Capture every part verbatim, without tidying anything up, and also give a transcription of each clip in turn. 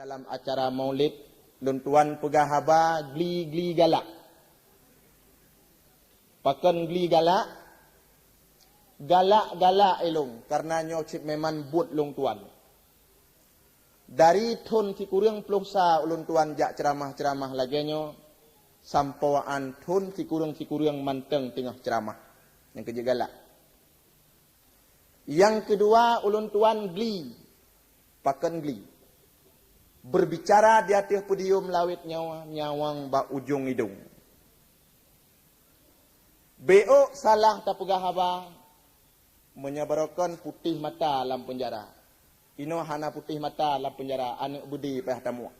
Dalam acara maulid, lôn tuan peugah haba gli-gli galak. Pakon gli galak? Galak-galak ilôn, karena nyoe cit memang buet lôn tuan. Dari thon sikureueng ploh sa ulôn tuan jak ceuramah-ceuramah lagée nyoe, sampoe án thon sikureueng-sikureueng mantong teungoh ceuramah. Nyang keujeuet galak. Nyang keudua, ulôn tuan gli. Pakon gli? Berbicara di ateueh podium lawét nyoe nyawöng bak ujong idong. Bék salah tapeugah haba, meunyoe barokon putéh mata lam peunjara. Inoe hana putéh mata lam peunjara, aneuëk beudé payah tamuek.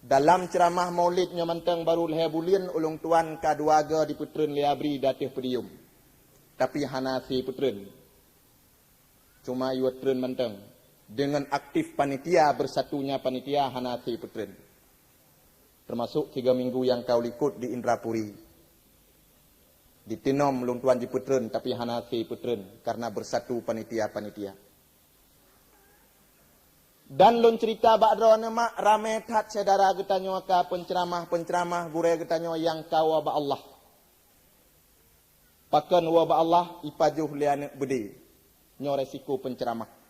Dalam ceuramah maulid nyoe mantong barô lhée buleuen ulôn tuan ka dua goe dipeutreun lé ABRI di ateueh podium. Tapi hana hase peutreun. Cuma yue treun mantong. Deungon aktif panitia, beusatunya panitia hana hase peutreun. Teumasok tiga minggu nyang ka likot di Indrapuri. Diteunom lôn tuan jipeutreun, tapi hana hase peutreun karena beusatu panitia-panitia. Dan lôn ceurita bak droeneuh mak, ramé that syedara geutanyoe ka peunceuramah-peunceuramah gurée geutanyoe nyang ka woe bak Allah. Pakon woe bak Allah, ipajoh lé aneuëk beudé. Nyoe resiko peunceuramah.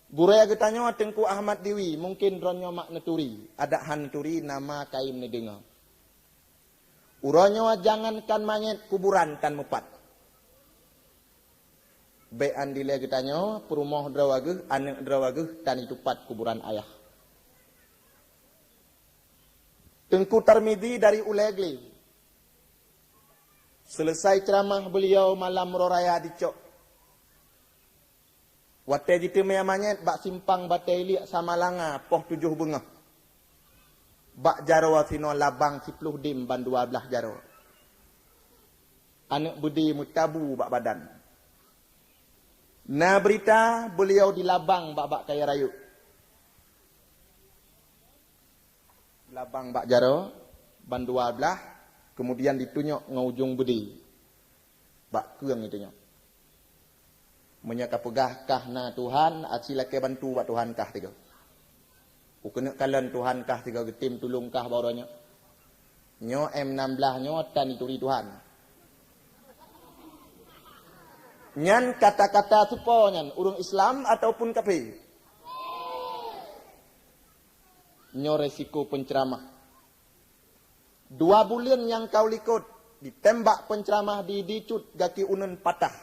Gurée geutanyoe Teungku Ahmad Diwi, mungken droeneuh mak neuturi, adak hán neuturi nama kayém neudeungoe. Uroe nyoe jangankan manyét, kuburan tan meupat. Bék án dilée geutanyoe, peurumoh droe geuh, aneuëk droe geuh tan itupat kuburan ayah. Teungku Tarmizi dari Ulée Glé. Seuleusai ceuramah beuliau malam roe raya dicok. Watée jiteumé manyét bak simpang Batée Iliek Samalanga poh tujoh beungoh. Bak jaroe sinoe labang siploh dém ban dua blaih jaroe. Aneuëk beudé meutabu bak badan. Na beurita beuliau dilabang bak-bak kayée rayeuk. Labang bak jaroe, ban dua blaih, keumudian ditunyok ngon ujong beudé. Bak keueng itunyok. Meunyoe kapeugah kah na Tuhan, aci lakée bantu bak Tuhan kah tiga. Kukeuneuk kalon Tuhan kah tiga geutem tulông kah bak uroe nyoe. Nyoe M enam belas nyoe tan ituri Tuhan. Nyan kata-kata supo nyan, ureuëng Islam ataupun kafé? Nyoe resiko peunceuramah. Dua buleuen nyang ka likot, ditembak peunceuramah di dicut gaki uneun patah.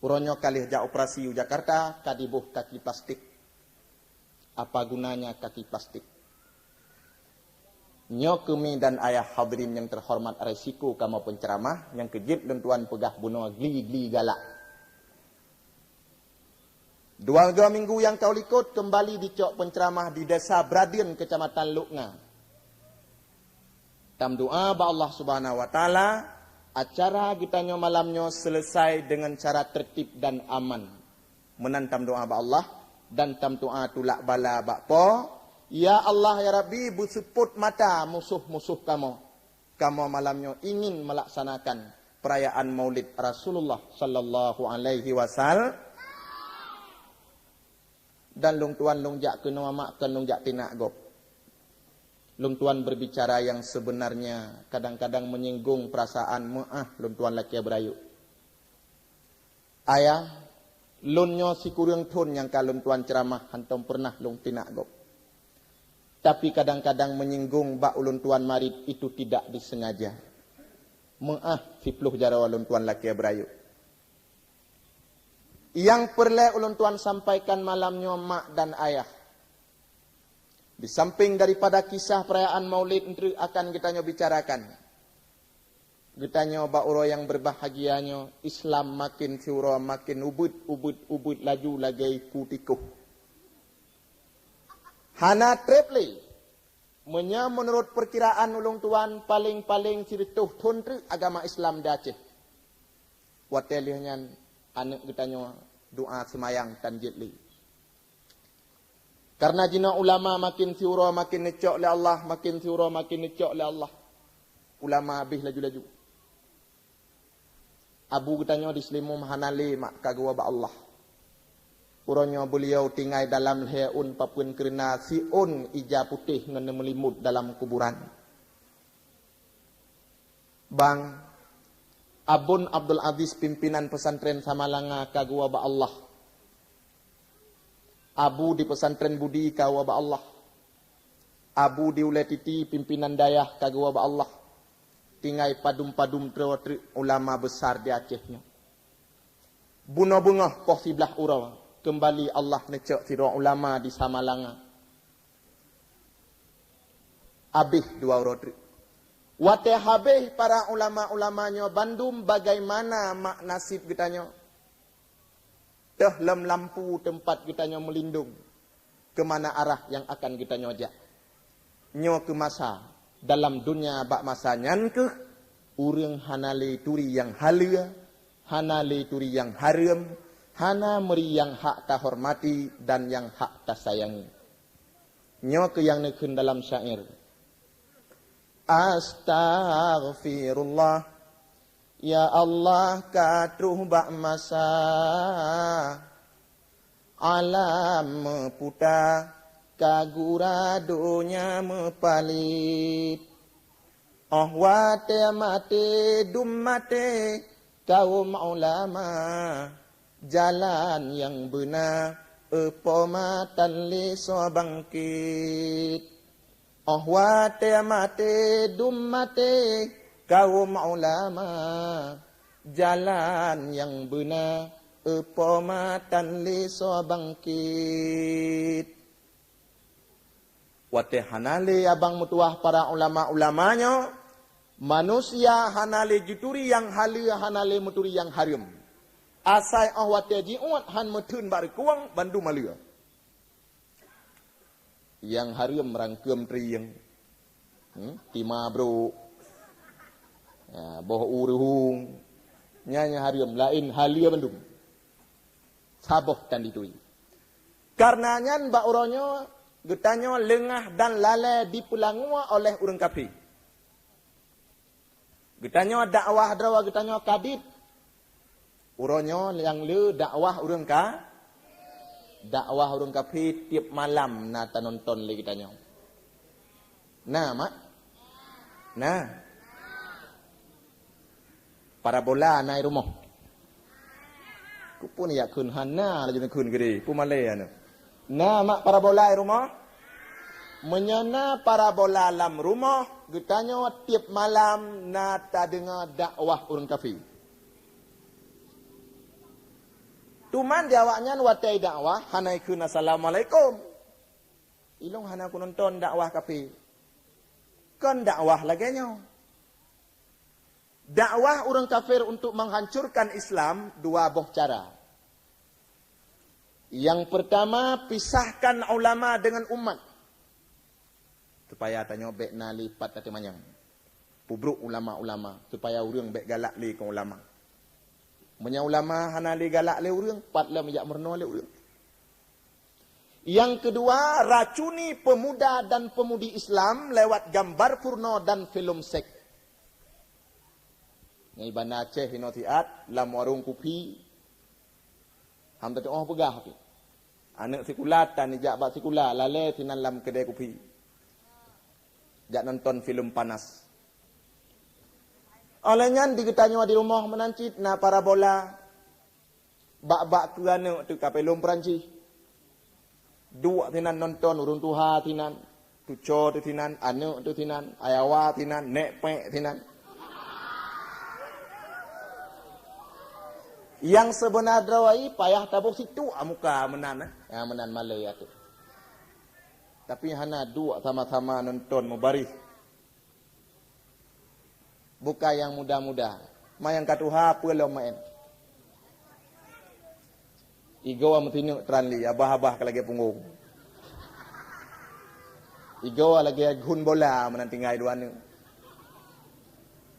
Uroe nyoe ka lheueh jak operasi u Jakarta, ka diboh kaki plastik. Apa gunanya kaki plastik? Nyoe keume dan ayah hadirin nyang teuhoreumat, resiko kamoe peunceuramah nyang keujeuet lôn tuan peugah bunoe gli-gli galak. Dua minggu nyang ka likot keumbali dicok peunceuramah di Desa Bradeuen, Keucamatan Lhokseumawe Nga. Tamdoá bak Allah Subhanahu wa Taala, acara geutanyoe malam nyoe seuleusai deungon cara tertib dan aman. Meunan tamdoá bak Allah dan tamdoá tulak bala bak Po, "Ya Allah, ya Rabbi, beuseupôt mata musoh-musoh kamoe." Kamoe malam nyoe ingin melaksanakan perayaan Maulid Rasulullah sallallahu alaihi wasallam. Dan lôn tuan lôn jak keunoe mak, kon lôn jak tinak gob. Lôn tuan berbicara yang sebenarnya kadang-kadang menyinggung perasaan, meuáh lôn tuan lakée beurayeuk. Ayah, lôn nyoe sikureueng thon nyang ka lôn tuan ceuramah hántom peureunah lôn tinak gob. Tapi kadang-kadang menyinggung bak ulôn tuan marit itu tidak disengaja. Meuáh siploh jaroe lôn tuan lakée beurayeuk. Nyang peureulée ulôn tuan sampaikan malam nyoe mak dan ayah. Di samping daripada kisah perayaan Maulid eunteuk akan geutanyoe bicarakan. Geutanyoe bak uroe nyang berbahagia nyoe, Islam makin siuroe makin ubit, ubit, ubit laju lagée iku tikoh. Hana treb lé. Meunyoe meunurot peukiraan ulôn tuan, paleng-paleng sireutôh thon treuk agama Islam di Aceh. Watée lheueh nyan, aneuëk geutanyoe doá seumayang tan jeuet lé. Karena jinoe ulama makin siuroe makin neucok lé Allah, makin siuroe makin neucok lé Allah. Ulama habéh laju-laju. Abu geutanyoe di Seulimum hana lé mak ka geuwoe bak Allah. Uroe nyoe beuliau tinggai dalam lhée ôn papeuen keureuna siôn ija putéh ngon neumeulimut dalam kuburan. Bang, Abon Abdul Aziz, pimpinan pesantren Samalanga, ka geuwoe bak Allah. Abu di pesantren Budi ka woe bak Allah. Abu di Ulée Titi, pimpinan dayah, ka geuwoe bak Allah. Tinggai padum-padum droe treuk ulama besar di Aceh nyoe. Bunoe beungoh poh siblaih uroe, keumbali Allah neucok sidroe ulama di Samalanga. Habéh dua uroe treuk. Watée habéh para ulama-ulama nyoe bandum, bagaimana mak nasib geutanyoe? Teuh lom lampu teumpat geutanyoe meulindong, keu mana arah nyang akan geutanyoe jak. Nyoe keuh masa, dalam dunia bak masa nyan keuh, ureuëng hana lé turi nyang haleue, hana lé turi nyang hareuem, hana meuri nyang hak tahormati dan nyang hak tasayangi. Nyoe keuh nyang neukheun dalam syair. Astaghfirullah, ya Allah, ka troh bak masa, alam meuputa, ka gura donya meupalit. Óh watée maté dum maté kawöm ulama, jalan nyang beuna eupoma tan lé soe bangkét. Óh watée maté dum maté kawöm ulama, jalan nyang beuna eupoma tan lé soe bangkét. Watée hana lé abang meutuwah para ulama-ulama nyoe, manusia hana lé jituri nyang haleue, hana lé meuturi nyang hareuem. Asai óh watée jiuet han meutheun bak reukueng, bandum haleue. Nyang hareuem rangkeum trieng, hmm, tima brok, ya, boh uruhung, nyan nyang hareuem, laén haleue bandum. Saboh tan dituri. Kareuna nyan bak uroe nyoe geutanyoe leungah dan lalée dipeulangue oleh ureuëng kafé. Geutanyoe dakwah droe geutanyoe ka dit. Uroe nyoe nyang le dakwah ureuëng ka, dakwah ureuëng kafé tieb malam na tanonton lé geutanyoe. Na, mak? Na. Parabola na i rumoh? Keupeue neujak kheun hana laju neukheun keudeh, peue malée aneuk? Na mak parabola i rumoh? Meunyoe na parabola lam rumoh, geutanyoe tieb malam na tadeungoe dakwah ureuëng kafé. Teuma di awaknyan watée dakwah hana ikheun assalamualaikum. Ilong hana kunonton dakwah kafé. Kon dakwah lagée nyoe. Dakwah ureuëng kafir untuk menghancurkan Islam dua boh cara. Yang pertama, pisahkan ulama dengan umat. Supaya tanyoe bék na lé pat até manyang. Pubrok ulama-ulama, supaya ureuëng bék galak lé keu ulama. Meunyoe ulama hana lé galak lé ureuëng, pat lom jak meurunoe lé ureuëng. Yang kedua, racuni pemuda dan pemudi Islam lewat gambar porno dan film seks. Nyan i Banda Aceh inoe siat, lam warong kupi, han teutuoh peugah pih. Aneuk sikula tan ijak bak sikula, lalée sinan lam keudée kupi. Jak nonton film panas. Óh lheueh nyan di geutanyoe di rumoh meunan cit na parabola. Bak-bak keu aneuk teuka film Perancis. Duek sinan nonton ureuëng tuha sinan, cuco teuh sinan, aneuk teuh sinan, ayawa sinan, nék pék sinan. Nyang seubeuna droe payah taboh situek muka meunan, eh. Nyang meunan malée ateueh. Tapi hana duek sama-sama nonton mubarih. Bukai nyang muda-muda. Ma nyang ka tuha peue lom maén. Igoe meusineuk teuran li, abah-abah ka lagée punggong. Igoe lagée ghun bola meunan tinggai dua aneuk.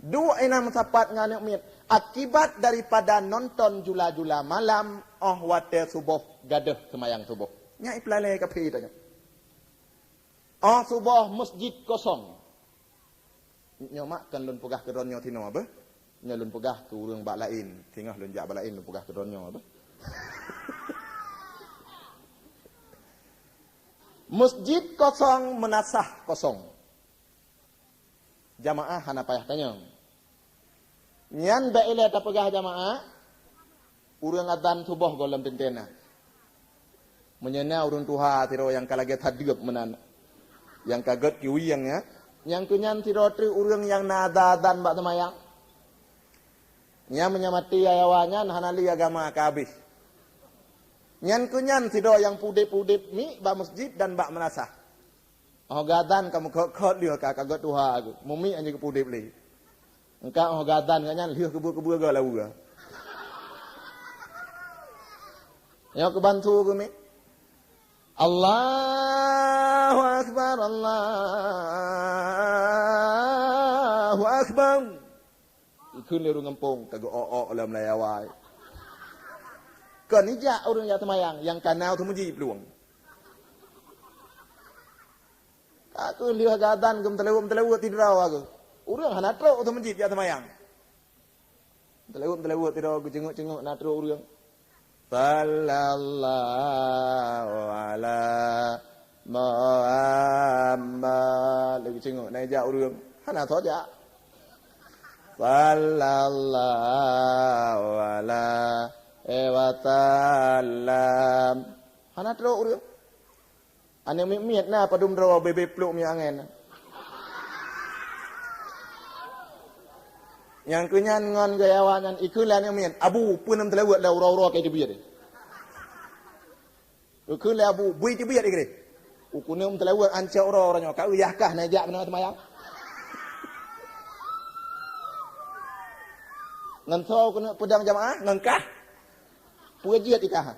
Duek inan meusapat ngon aneuk miet. Akibat daripada nonton jula-jula malam, óh watée suboh gadôh seumayang suboh. Nyan ipeulalée kafé tanyoe. Óh suboh masjid kosong. Nyoe mak kan lôn peugah keu droeneuh sinoe beuh. Nyoe lôn peugah keu ureuëng bak laén, singoh lôn jak bak laén lôn peugah keu droeneuh beuh. Masjid kosong, meunasah kosong. Jamaah hana payah tanyong. Nyan bék ilée tapeugah jamaah, ureuëng azan suboh gohlom teuntée na. Meunyoe na ureuëng tuha sidroe nyang ka lagée that deueb meunan, nyang ka gét kiwieng nyan, nyang keu nyan sidroe treuk ureuëng nyang na azan bak seumayang. Nyan meunyoe maté ayah awak nyan hana lé agama ka habéh. Nyan keu nyan sidroe nyang pudeb-pudeb miet bak masjid dan bak meunasah. Óh geuazan ka meukhot-khot lheueh ka, ka gét tuha geuh. Mumiet hana geupudeb lé. Engka óh geuazan geuh nyan lheueh keubeu-keubeu geuh lawa. Nyoe keubantu geuh miet. Allahu Akbar, Allahu Akbar. Ikheun lé ureuëng gampông, ka geuok-ok lom lam awai. Kon ijak ureuëng jak seumayang, nyang ka na u teumeuji plueng. Ka keuh lheueh geuazan geumeuteuleubeuet-meuteuleubeuet sidroe geuh. Ureuëng hana trok u teumeuji jak seumayang. Meuteuleubeuet-meuteuleubeuet sidroe geuceungok-ceungok na trok ureuëng. Sallallahu ala Muhammad. Lagi cengok na jak ureuëng. Hana tho jak. Sallallahu ala wasallam. Hana trok ureuëng. Aneuk miet-miet na padum droe bebe pluk minyeuk angén. Nyang keu nyan ngon geuyawa nyan ikheun lé aneuk miet, "Abu, peue nam teulaweuet lé uroe-uroe ka iteubiet." Ikheun lé abu, "Bui teubiet ikheun." "Ukeuneuk teulaweuet ancok uroe-uroe nyoe, ka uyah kah na jak keunoe seumayang?" Ngon soe ukeuneuk peudong jamaah, ngon kah? Peue jeuet ikah?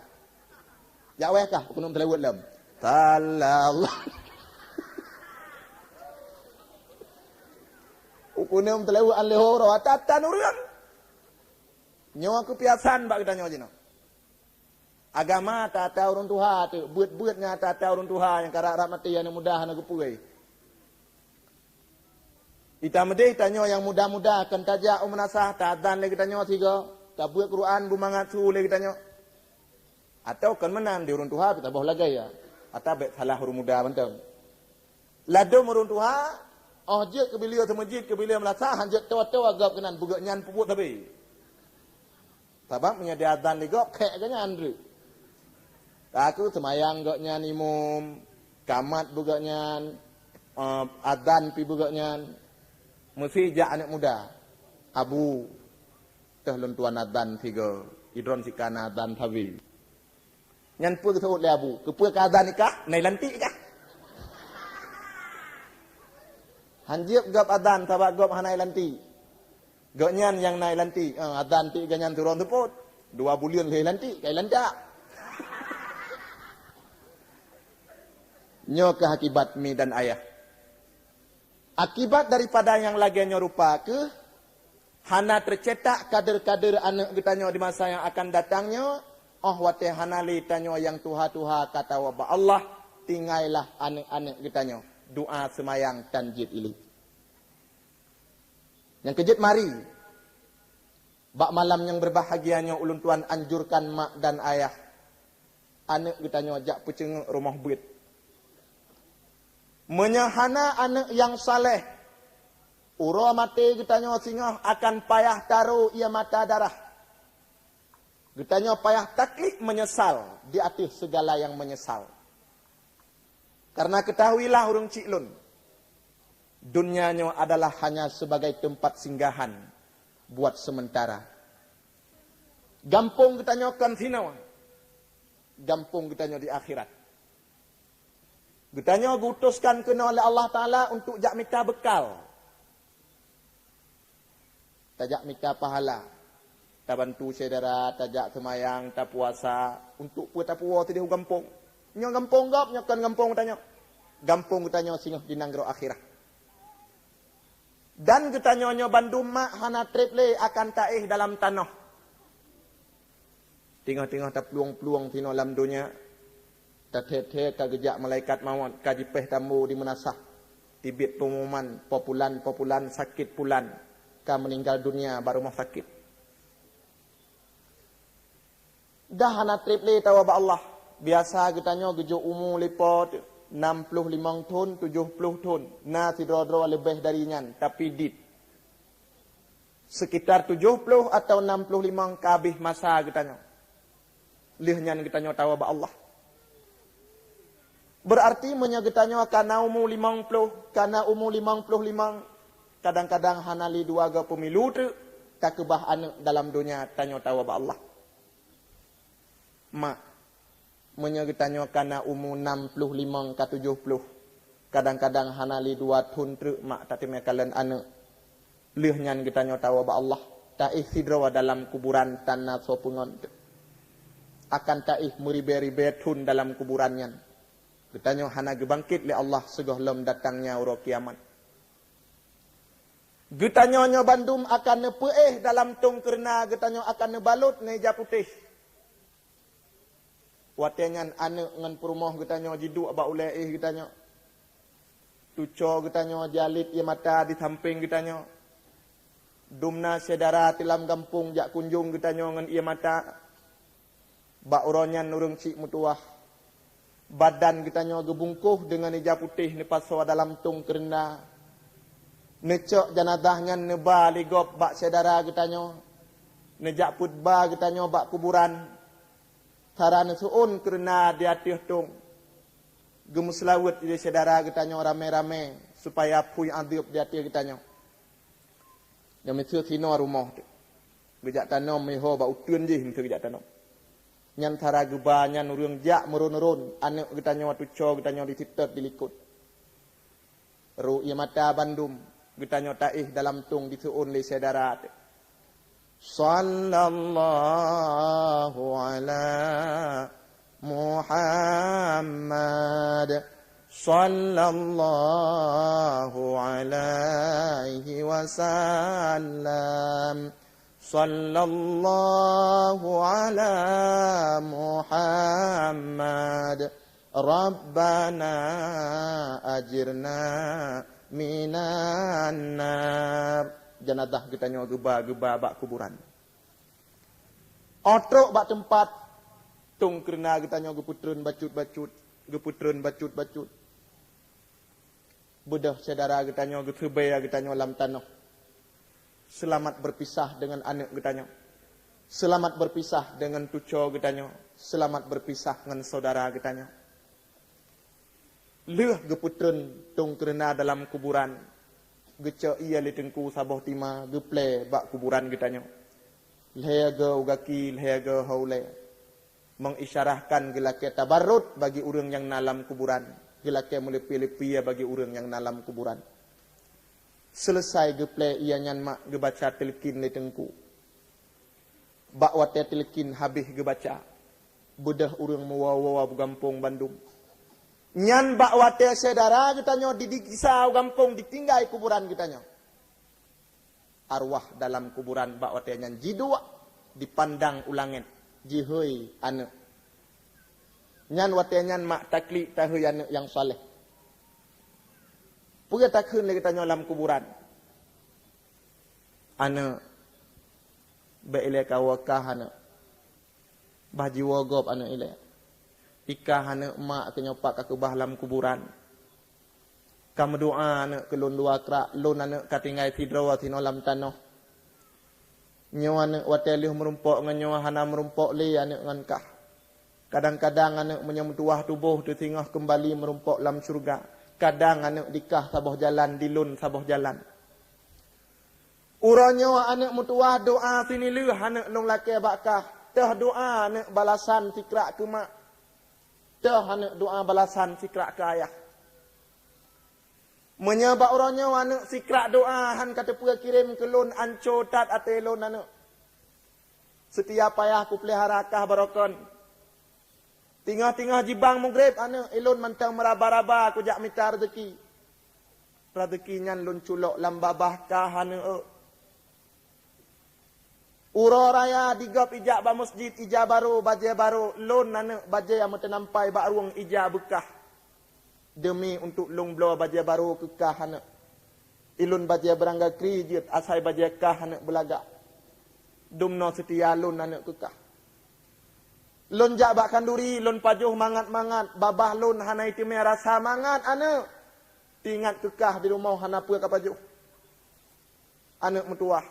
Jak wéh kah, ukeuneuk teulaweuet lom. Salah. Ukeuneuk teulaweuet an leuho uroe, ata-ata ureuëng. Nyoe keupiasan bak geutanyoe jinoe. Agama ata-ata ureuëng tuha teuk, beuet-beuet nyan ata-ata ureuëng tuha nyang ka rab-rab maté, aneuk muda hana geupeue. Itameudeh tanyoe nyang muda-muda kon tajak u meunasah, taazan lé geutanyoe sigoe, tabeuet Quran beumangat su lé geutanyoe. Atawa kon meunan di ureuëng tuha pih taboh lagée ya. Ata bék salah ureuëng muda mantong. Ladom ureuëng tuha, óh jeuet keubileue seumeujid, keubileue meunasah, han jeuet toh-toh gob keunan beugét nyan peubuet sabe. Sabab meunyoe diazan lé gob, khék geuh nyan treuk. Ka keuh seumayang gobnyan imum, kamat beugét nyan, eh, azan pih beugét nyan, meusi jak aneuk muda, "Abu, teuh lôn tuan azan sigoe, idron sika na azan sabe." Nyan peue geuseuôt lé abu? Keupeue ka azan ikah? Na ilantik kah? Han jeuet gob azan sabab gob hana ilantik. Gobnyan nyang na ilantik, eh, azan tik gobnyan sidroe seupôt. Dua buleuen lheueh ilantik, ka ilantak. Nyoe keuh akibat mi dan ayah. Akibat daripada nyang lagée nyoe rupa keuh, hana teucetak kader-kader aneuk geutanyoe di masa nyang akan datang nyoe, óh watée hana lé tanyoe nyang tuha-tuha ka tawoe bak Allah, tinggai lah aneuk-aneuk geutanyoe. Doa seumayang tan jeuet ilée. Nyang keujeuet mari, bak malam nyang beubahgia nyoe ulôn tuan anjurkan mak dan ayah, aneuk geutanyoe jak peuceungok rumoh beuet. Meunyoe hana aneuk nyang saleh, uroe maté geutanyoe singoh akan payah taro ié mata darah. Geutanyoe payah taklik meunyeusal di ateueh seugala nyang meunyeusal. Karena ketahuilah ureuëng chik lôn, dunia nyoe adalah hanya sebagai tempat singgahan buat sementara. Gampông geutanyoe kon sinoe, gampông geutanyoe di akhirat. Geutanyoe geuutoskan keunoe lé Allah Taala untuk jak mita beukal. Tajak mita pahala, tabantu syedara, tajak seumayang, tapuasa, untuk peue tapuwoe sideh u gampông. Nyoe gampông gob, nyoe kon gampông geutanyoe. Gampông geutanyoe singoh di nanggroe akhirat. Dan geutanyoe nyoe bandum mak hana treb lé akan taéh dalam tanoh. Teungoh-teungoh taplueng-plueng sinoe lam donya, tathée-thée ka geujak malaikat mawöt, ka jipéh tambo di meunasah, teubiet peungumuman, "Po pulan, po pulan, sakét pulan, ka meuninggal dunia bak rumoh sakét." Dah hana treb lé tawoe bak Allah. Biasa geutanyoe geujok umu lé po teuh. Nam ploh limong thon, tujoh ploh thon, na sidroe-droe leubeh dari nyan, tapi dit. Sekitar tujoh ploh atau nam ploh limong ka habéh masa geutanyoe. Lheueh nyan geutanyoe tawoe bak Allah. Beurarti meunyoe geutanyoe ka na umu limong ploh, ka na umu limong ploh limong, kadang-kadang hana lé dua goe peumilu treuk, takeubah aneuëk dalam donya tanyoe tawoe bak Allah. Mak, meunyoe geutanyoe ka na umu nam ploh limong ka tujoh ploh, kadang-kadang hana lé dua thon treuk mak tateumé kalon aneuëk. Lheueh nyan geutanyoe tawoe bak Allah, taéh sidroe dalam kuburan tan na soe peungon teuk. Akan taéh meuribée-ribée thon dalam kuburan nyan. Geutanyoe hana geubangkét lé Allah sigohlom datangnya uroe kiamat. Geutanyoe nyoe bandum akan neupeuéh dalam tông keureuna geutanyoe akan neubalot ngon ija putéh. Watée nyan aneuëk ngon peurumoh geutanyoe jiduek bak ulée éh geutanyoe. Tuco geutanyoe jialet ié mata di sampéng geutanyoe. Dumna syedara tilam gampông jak kunjong geutanyoe ngon ié mata. Bak uroe nyan ureuëng chik meutuwah. Badan geutanyoe geubungkôh deungon ija putéh neupasoe dalam tông keureuna. Neucok janazah nyan neuba lé gob bak syedara geutanyoe. Neujak peuet ba geutanyoe bak kuburan. Sara neuseuôn keureuna di ateueh tông. Geumeuseulaweuet lé syedara geutanyoe ramé-ramé supaya phui adeueb di ateueh geutanyoe. Nyang miseue sinoe rumoh teuh. Geujak tanom miho bak uteuen jih miseue geujak tanom. Nyan sara geuba nyan ureuëng jak meuron-ron, aneuëk geutanyoe tuco geutanyoe di sitet di likot. Ro ié mata bandum, geutanyoe taéh dalam tông diseuôn lé syedara teuh. Sallallahu ala Muhammad. Sallallahu alaihi wasallam. Sallallahu ala Muhammad. Rabbana ajirna minan nar. Janazah geutanyoe geuba-geuba bak kuburan. Óh trok bak teumpat, tông keureuna geutanyoe geupeutreun bacut-bacut, geupeutreun bacut-bacut. Beudôh syedara geutanyoe geuseubée geutanyoe lam tanoh. Seulamat beupisah deungon aneuëk geutanyoe. Seulamat beupisah deungon tuco geutanyoe. Seulamat beupisah ngon syedara geutanyoe. Lheueh geupeutreun tông keureuna dalam kuburan, geucok ié lé teungku saboh tima geuplée bak kuburan geutanyoe. Lhée goe u gaki, lhée goe ho ulée. Mengisyarahkan geulakée tabarrot bagi ureuëng nyang na lam kuburan, geulakée meuleupie-leupie bagi ureuëng nyang na lam kuburan. Seuleusai geuplée ié nyan mak geubaca teuleukin lé teungku. Bak watée teuleukin habéh geubaca, beudôh ureuëng meuwoe-woe beugampông bandum. Nyan bak watée syedara geutanyoe didikisa u gampông ditinggai kuburan geutanyoe. Arwah dalam kuburan bak watée nyan jiduek dipandang u langét, jihôi aneuëk. Nyan watée nyan mak taklik tahôi aneuëk nyang saleh. Peue takheun lé geutanyoe lam kuburan? Aneuëk, bék ilée kawoe kah aneuëk. Bah jiwoe gob aneuëk ilée. Ikah aneuëk mak keunyoe pat ka keubah lam kuburan. Ka meudoá aneuëk keu lôn dua krak, lôn aneuëk ka tinggai sidroe sinoe lam tanoh. Nyoe aneuëk watée lheueh meurumpok ngon nyoe hana meurumpok lé aneuëk ngon kah. Kadang-kadang aneuëk meunyoe meutuwah tuboh teuh singoh keumbali meurumpok lam syeuruga. Kadang aneuëk dikah saboh jalan, dilôn saboh jalan. Uroe nyoe aneuëk meutuwah doá sinileuh aneuëk lôn lakée bak kah. Teuh doá aneuëk balasan sikrak keu mak. Teuh aneuëk doá balasan sikrak keu ayah. Meunyoe bak uroe nyoe aneuëk sikrak doá han ka teupeue kirém keu lôn, anco that até lôn aneuëk. Seutia payah kupeulihara kah barokon. Teungoh-teungoh jibang mugreb aneuëk, ilôn mantong meuraba-raba kujak mita reuzeki. Reuzeki nyan lôn culok lam babah kah aneuëk. Uroe raya digob ijak bak meuseujid ija barô, bajée barô, lôn aneuëk bajée nyang meuteunampai bak rueng ija beukah. Deumi untuk lôn bloe bajée barô keu kah aneuëk. Ilôn bajée beurangga kri jeuet asai bajée kah aneuëk beulagak. Dumnoe seutia lôn aneuëk keu kah. Lôn jak bak khanduri, lôn pajoh mangat-mangat, babah lôn hana iteumé rasa mangat aneuk. Teuingat keu kah di rumoh hana peue ka pajoh. Aneuk meutuwah,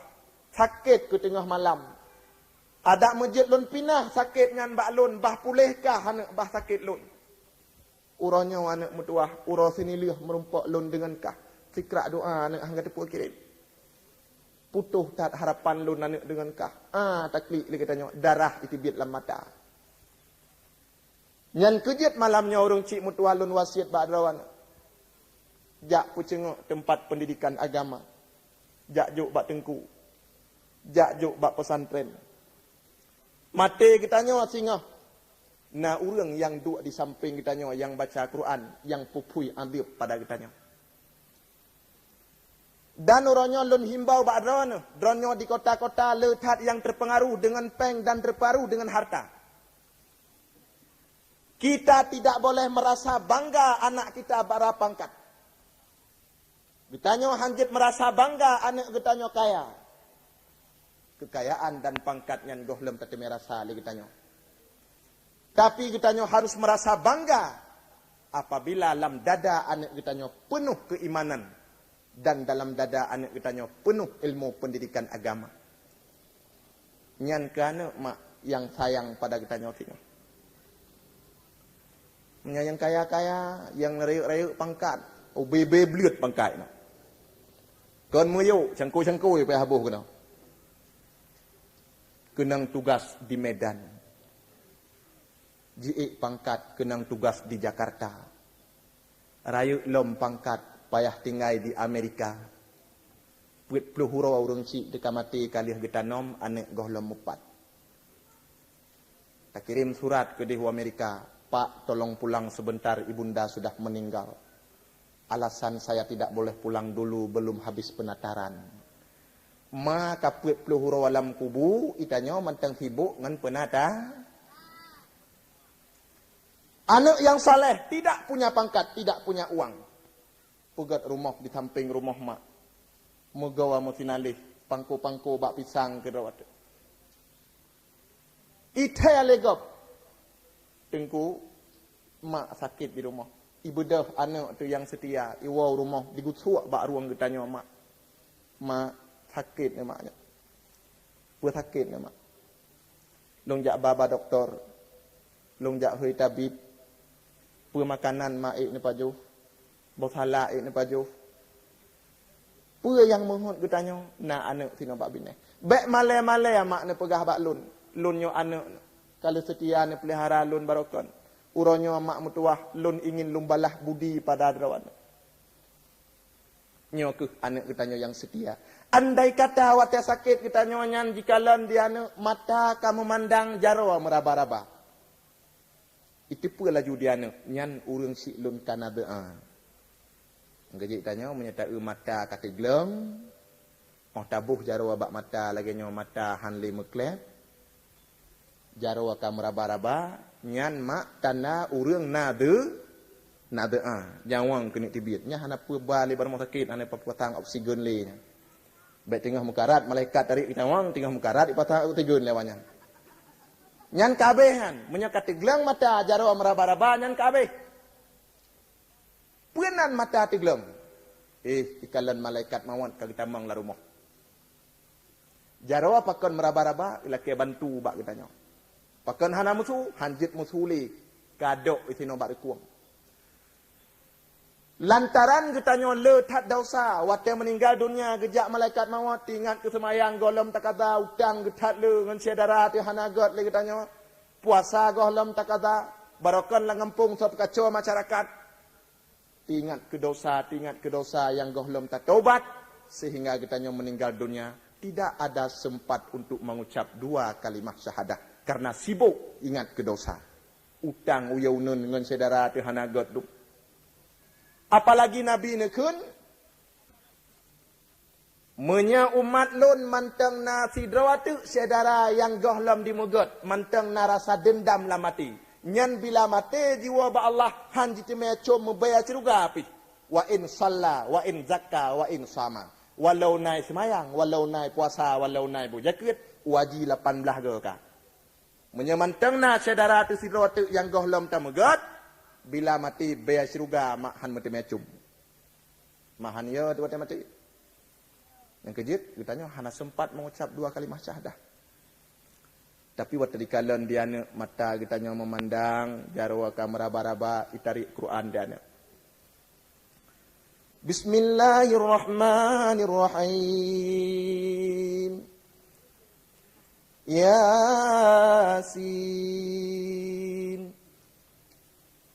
sakét keu teungoh malam. Adak meujeuet lôn pinah sakét nyan bak lôn, bah puléh kah aneuk bah sakét lôn. Uroe nyoe aneuk meutuwah, uroe sinileuh meurumpok lôn deungon kah. Sikrak doa aneuk hana teupeu kirém. Putôh that harapan lôn aneuk deungon kah. Ah, taklik lé geutanyoe, darah iteubiet lam mata. Nyan keuh jeuet malam nyoe ureuëng chik meutuwah lôn wasiet bak droe aneuk. Jak peuceungeuk teumpat peundidikan agama. Jak jok bak teungku. Jak jok bak pesantren. Maté geutanyoe singoh, na ureuëng nyang duek di sampéng geutanyoe nyang baca Quran, nyang peuphue adeueb pada geutanyoe. Dan uroe nyoe lôn himbau bak droeneuh, droeneuh di kota-kota le that nyang teupeungaruh deungon péng dan teupeungaruh deungon harta. Kita tidak boleh merasa bangga anak kita bara pangkat. Geutanyoe hanjeuet meurasa bangga aneuk geutanyoe kaya. Keukayaan dan pangkat nyan gohlom tateumé rasa lé geutanyoe. Tapi geutanyoe harus meurasa bangga apabila lam dada aneuk geutanyoe peunoh keuimanan dan dalam dada aneuk geutanyoe peunoh ilmu peundidikan agama. Nyan keuh aneuk mak nyang sayang pada geutanyoe singoh. Meunyoe nyang kaya-kaya, nyang rayeuk-rayeuk pangkat, ubé-bé bleuet pangkat nyoe. Kon meuyok, cangkôi-cangkôi payah boh keunoe. Keunong tugas di Medan. Jiék pangkat keunong tugas di Jakarta. Rayeuk lom pangkat payah tinggai di Amerika. Peuet ploh uroe ureuëng chik teuka maté ka lheueh geutanom aneuk gohlom mupat. Takirém surat keudeh u Amerika, "Pak, tolong pulang sebentar, ibunda sudah meninggal. Alasan saya tidak boleh pulang dulu, belum habis penataran." Ma ka peuet ploh uroe lam kubu, itanyoe mantong sibok ngon peunata. Aneuk nyang saleh tidak punya pangkat, tidak punya uang. Peugét rumoh di sampéng rumoh mak. Meugawa meusinaleh, pangko-pangko bak pisang keudroe. Ithée lé gob. Teungku, mak sakét di rumoh. Ibeudôh aneuk teuh nyang seutia, iwoe rumoh, digusok bak rueng geutanyoe mak. Mak, sakét nyoe mak nyoe. Peue sakét nyoe mak? Lôn jak ba-ba dokto, lôn jak hôi tabib, peue makanan mak ék neupajoh, boh salak ék neupajoh. Peue nyang meuhot geutanyoe na aneuk sinoe bak binéh. Bék malée-malée mak neupeugah bak lôn, lôn nyoe aneuk ka lheueh seutia neupeulihara lôn barokon. Uroe nyoe mak meutuwah, lôn ingin lôn balah budi pada droe aneuk. Nyoe keuh aneuk geutanyoe nyang seutia. Andai kata watée sakét geutanyoe nyan jikalon di aneuk, mata ka meumandang jaroe meuraba-raba. Iteupeue laju di aneuk, nyan ureuëng syiek lôn ka na doa. Geujik tanyoe meunyoe taeu mata ka teugleng, óh taboh jaroe bak mata lagée nyoe mata han lé meukleb, jaroe ka meuraba-raba, nyan mak tanda ureuëng na de-, na doa. Nyawöng keuneuk teubiet. Nyan hana peue ba lé bak rumoh sakét, hana peue pasang oksigen lé nyan. Bék teungoh meukarat, malaikat tarék nyawöng, teungoh meukarat ipasang oksigen lé awak nyan. Nyan ka habéh nyan. Meunyoe ka teugleng mata, jaroe meuraba-raba, nyan ka habéh. Peue nan mata teugleng? Eh, ikalon malaikat mawöt ka geutamong lam rumoh. Jaroe pakon meuraba-raba, ilakée bantu bak geutanyoe. Pakon hana meusu, hanjeuet meusu lé, kadok isinoe bak reukueng. Lantaran geutanyoe le that desya, watée meuninggai donya geujak malaikat mawöt, teuingat keu seumayang gohlom takaza, utang geuthat le ngon syedara teuh hana gét lé geutanyoe, puasa gohlom takaza, barokon lam gampông soe peukaco masyarakat. Teuingat keu desya, teuingat keu desya nyang gohlom tatobat, seuhingga geutanyoe meuninggai donya, tidak ada sempat untuk mengucap dua kalimah syahadah karena sibok ingat keu desya. Utang uyée uneun ngon syedara teuh hana gét dum. Apalagi Nabi neukheun, "Meunyoe umat lôn mantong na sidroe teuk syedara nyang gohlom jimeugét, mantong na rasa deundam lam até, nyan bila maté jiwoe bak Allah han jiteumé com meubaya syeuruga pih. Wa in shalla, wa in zakka, wa in shama." Walau na seumayang, walau na puasa, walau na beujakeuet, waji lapan blaih goe ka. Meunyoe mantong na syedara teuh sidroe teuk nyang gohlom tameugét, bila maté bèe syeuruga mak hán meuteumé cum. Mak hán yo teuk watèe maté. Nyang keujeuet, geutanyoe hana seumpat mengucap dua kalimah syahadah. Tapi watèe dikalon di aneuk, mata geutanyoe meumandang, jaroe ka meuraba-raba, itarek Quran di aneuk. Bismillahirrahmanirrahim. Yasin.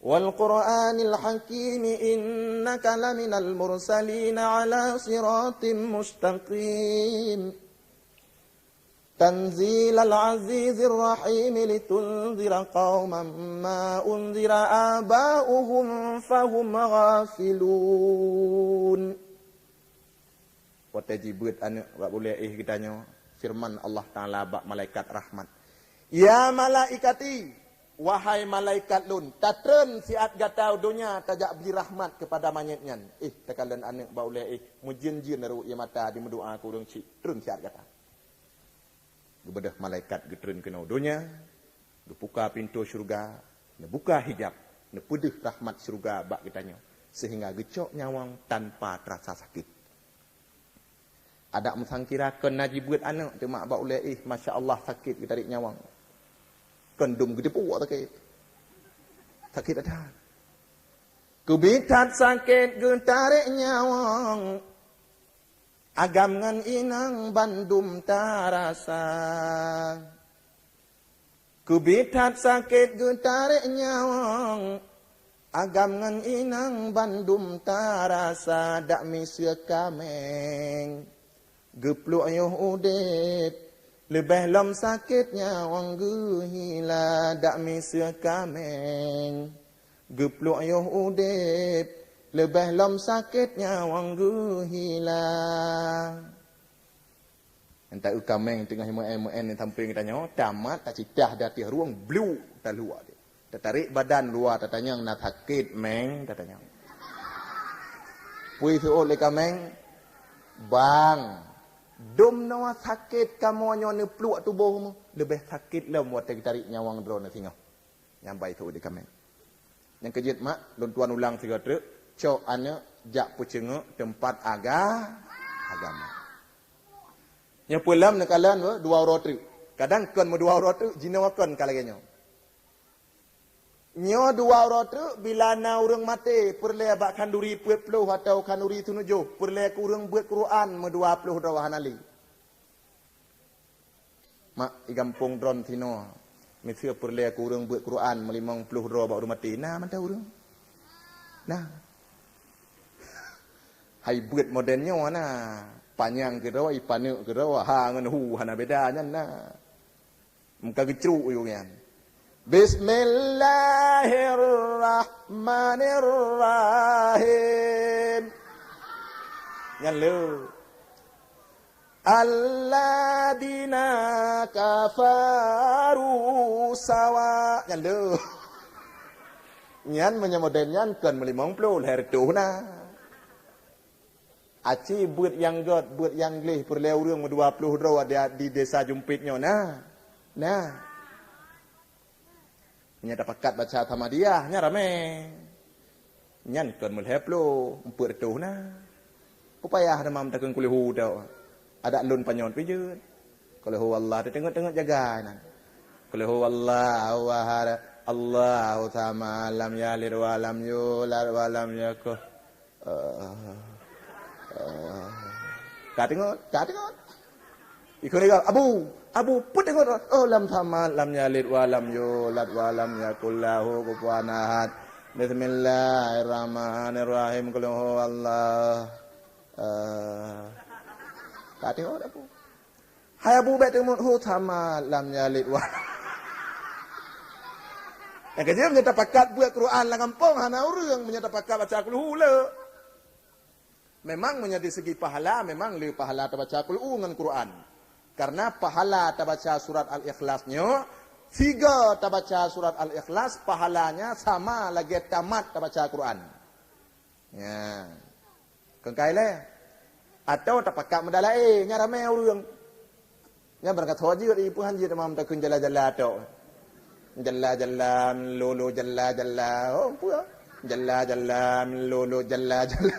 Wal Qur'anil Hakim, innaka laminal mursalin ala siratim mustaqim. Tanzilal azizir rahim, litunzira qauman ma unzira aba'uhum fahum ghafilun. Watèe jibeuet aneuk bak bulèe éh geutanyoe, feureuman Allah Taala bak malaikat rahmat, "Ya malaikati, wahai malaikat lôn, tatreun siat gata u donya tajak bri rahmat keupada manyét nyan." Éh, takalon aneuk bak ulèe éh, meujén-jén rayeuk ie mata, jimeudoa keu ureueng chik, "Treun siat gata." Geubeudôh malaikat geutreun keunoe donya, geupuka pintoe syeuruga, neubuka hijab, neupeudeuh rahmat syeuruga bak geutanyoe, seuhingga geucok nyawöng tanpa teurasa sakét. Adak meusangkira kon na jibeuet aneuk, teuma bak ulèe éh, masya Allah, sakét geutarek nyawöng. Kon dum geuteupeue sakét. Sakét that. Keubiet that sakét geutarek nyawöng, agam ngon inong bandum tarasa. Keubiet that sakét geutarek nyawöng, agam ngon inong bandum tarasa, dak miseue kaméng geupluek yoh udép, leubeh lom sakét nyawöng geuhila, dak miseue kaméng geupluek yoh udép, leubeh lom sakét nyawöng geuhila. Entah kaméng teungoh meu'en-meu'en di sampéng geutanyoe, tamat tacitah di ateueh rueng, blu, taluwa dia. Tatarek badan luwa, tatanyong, "Na sakét, Méng?" tatanyong. Peue seuôt lé kaméng, "Bang, dum noe sakét kamoe nyoe neupluek tuboh mu, leubeh sakét lom watèe geutarek nyawöng droeneuh singoh." Nyan bai seuôt lé kaméng. Nyang keujeuet mak, lôn tuan ulang sigoe treuk, cok aneuk jak peuceungeuk teumpat aga-, agama. Nyoe peue lom neukalon dua uroe treuk. Kadang kon meudua uroe treuk, jinoe kon ka lagèe nyoe. Nyoe dua uroe treuk, bila na ureueng maté, peureulèe bak khanduri peuet ploh atawa khanduri seunujoh, peureulèe keu ureueng beuet Quran meudua ploh droe hana lé. Mak, di gampông droen sinoe, miseue peureulèe keu ureueng beuet Quran meulimong ploh droe bak ureueng maté, na mantong ureueng? Na. Hai beuet modern nyoe na, panyang keudroe, ipaneuk keudroe, ha ngon hu hana beda nyan na. Meuka geucruk yue nyan. Bismillahirrahmanirrahim. Nyan lé. Alladzina kafaru sawa. Nyan lé. Nyan meunyoe modern nyan kon meulimong ploh, lhèe reutôh na. Aci beuet nyang göt, beuet nyang gleh peureulèe ureueng meudua ploh droe di, di Desa Jumpit nyoe na. Na. Nyan tapakat baca Samadiyah, nyan ramè. Nyan kon meulhèe ploh, eumpeut reutôh na. Peue payah teuma meutakheun kulhu tau. Adak lôn panyöt pih jeuet. Kulhu Allah, teungeut-teungeut jaga nyan. Kulhu Allahu ahad, Allahu samad, lam yalid wa lam yulad wa lam yakul. Eh, eh. Ka teungeut, ka teungeut. Ikheun lagèe, "Abu, Abu, peue teungeut?" "Oh, lam samad, lam yalid wa lam yulad wa lam yakul lahu kufuwan ahad. Bismillahirrahmanirrahim. Qul huwallah." Eh, ka teungeut, Abu. Hai Abu, bèk teungeut, "Hu samad, lam yalid wa." Nyang keujeuet, meunyoe tapakat beuet Quran lam gampông, hana ureueng, meunyoe tapakat baca kulhu le. Memang meunyoe di segi pahala, memang le pahala tabaca kulhu ngon Quran. Karena pahala tabaca surat Al-Ikhlas nyoe, sigoe tabaca surat Al-Ikhlas, pahalanya sama lagèe tamat tabaca Quran. Nyan. Kon kai lé. Atawa tapakat meudalah, eh, nyan ramè ureueng. Nyan barangkasoe jeuet, ipeuhan jeuet teuma meutakheun jala-jala tok. Jalla-jalla, lolo jalla-jalla. Oh, peue? Jalla-jalla, lolo jalla-jalla.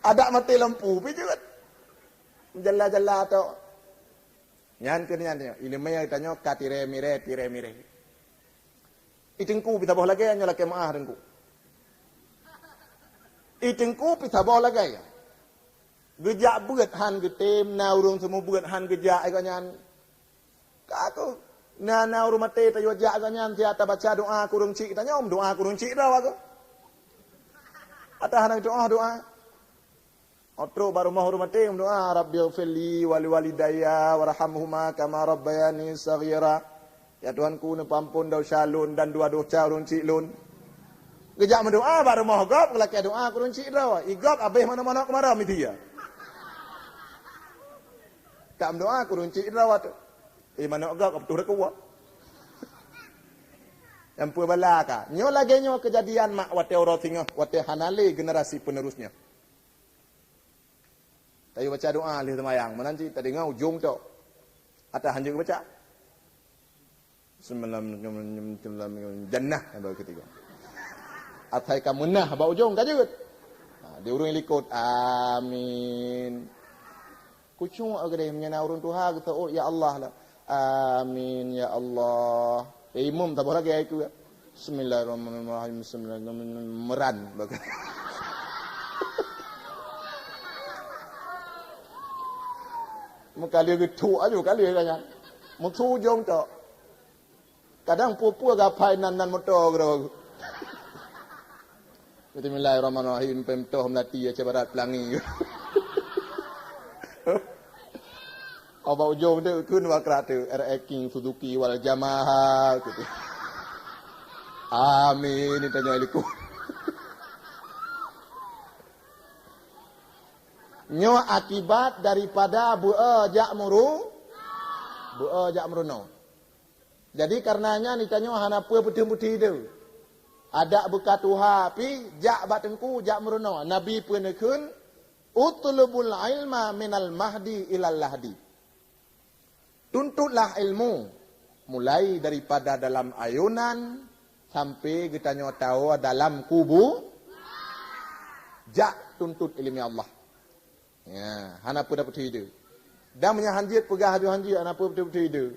Adak maté lampu pih jeuet. Jalla-jalla tok. Nyan keuh nyan nyoe. Ileumèe tanyoe ka tirèe mirèe, tirèe mirèe. I teungku pih saboh lagèe nyoe, lakèe meu'ah teungku. I teungku pih saboh lagèe nyoe. Geujak beuet han geutem, na ureueng seumeubeuet han geujak, ai gobnyan. Ka keuh, na, na ureueng maté tayue jak gobnyan, siat tabaca doa keu ureueng chik tanyoe, doa keu ureueng chik droe keuh. Atawa hana doa, doa. Trok bak rumoh ureueng maté, doa, "Rabbighfirli wa liwalidayya warhamhuma kama rabbayani shaghira." Ya Tuhanku, neupeuampon desya lôn dan dua desya ureueng chik lôn. Geujak meudoa bak rumoh gob, geulakèe doa keu ureueng chik droe. I gob abéh manok-manok keumarah meuti ya. Ka meudoa keu ureueng chik droe tu. Eh, manok gob ka putôh dakua. Nyang peue bala ka. Nyoe lagèe nyoe keujadian mak watèe uroe singoh, watèe hana lé generasi penerus nyoe. Tayue baca doa lheueh seumayang, meunan cit tadeungoe ujong tok. Atawa hanjeuet baca. Bismillahirrahmanirrahim. Jannah, baru ketiga. Asai ka meunah bak ujong ka jeuet. Ha, di ureueng likot, "Amin." Khusyuk keudéh, meunyoe na ureueng tuha geuseuôt, "Ya Allah," lah. "Amin, ya Allah." Eh, imum saboh lagèe itu, ya. "Bismillahirrahmanirrahim, bismillahirrahmanirrahim." Meuran. Meukalue geutuk aju, kalue ka nyan. Meusu ujong tok. Kadang peue-peue gapai nan, nan moto keudroe. Bismillahirrahmanirrahim, pemtoh Melati, Aceh Barat, Pelangi. Bak ujong tu, kheun bak krak tu, R X King, Suzuki, wal jamaah, gitu. Amin, ini tanya liku. Nyoe akibat daripada beu-e jak meuru-, beu-e jak meurunoe. Jadi, kareuna nyan, geutanyoe hana peue peuteun-peuteun ideu. Adak beuka tuha pih, jak bak teungku, jak meurunoe. Nabi peue neukheun, "Utlubul ilma minal mahdi ilal lahdi." Tuntutlah ilmu, mulai daripada dalam ayunan sampai geutanyoe tawoe dalam kubu. Jak tuntut ileumèe Allah. Ya, hana peue tapeuteun ideu. Dan meunyoe hanjeuet peugah aju hanjeuet, hana peue tapeuteun ideu.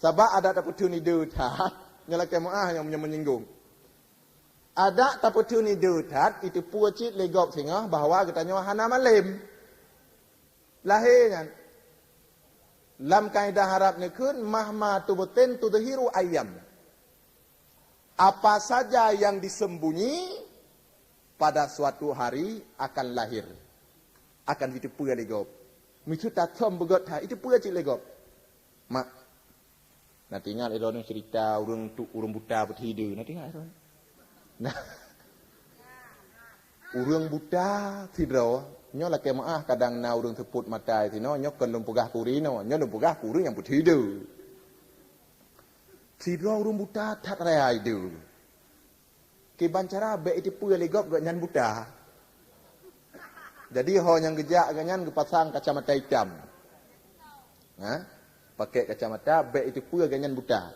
Sabab adak tapeuteun ideu that, nyoe lakèe meu'ah nyang meunyo-, menyinggung. Adak tapeuteun ideu that, iteupeue cit lé gob singoh bahwa geutanyoe hana malém. Lahé nyan. Lam kaedah Arab neukheun, "Mahma tubtin tudhiru ayyam." Apa saja yang disembunyi, pada suatu hari akan lahir. Akan jiteupeue lé gob. Miseue tathom beugöt that, iteupeue cit lé gob. Mak, na teuingat droeneuh cerita ureueng tu, ureueng buta peuteun ideu, na teuingat droeneuh? Nah. Ureueng buta sidroe, nyoe lakèe meu'ah kadang na ureueng seupôt mata sinoe, nyoe kon lôn peugah keu ureueng inoe, nyoe lôn peugah keu ureueng nyang peuteun ideu. Sidroe ureueng buta that raya ideu. Kiban cara bèk iteupeue lé gob gobnyan buta. Jadi ho nyang geujak gobnyan geupasang kacamata itam. Ha? Pakai kacamata bèk iteupeue gobnyan buta.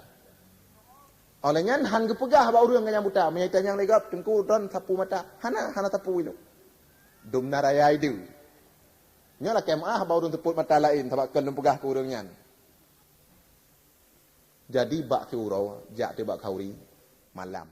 Óh lheueh nyan han geupeugah bak ureueng gobnyan buta, meunyoe itanyong lé gob, "Teungku, droen sapeue mata?" Hana, hana sapeue ilôn. Dum na raya ideu. Nyoe lakèe meu'ah bak ureueng seupôt mata laén, sabab kon lôn peugah keu ureueng nyan. Jadi bak siuroe, jak teuk bak khauri malam.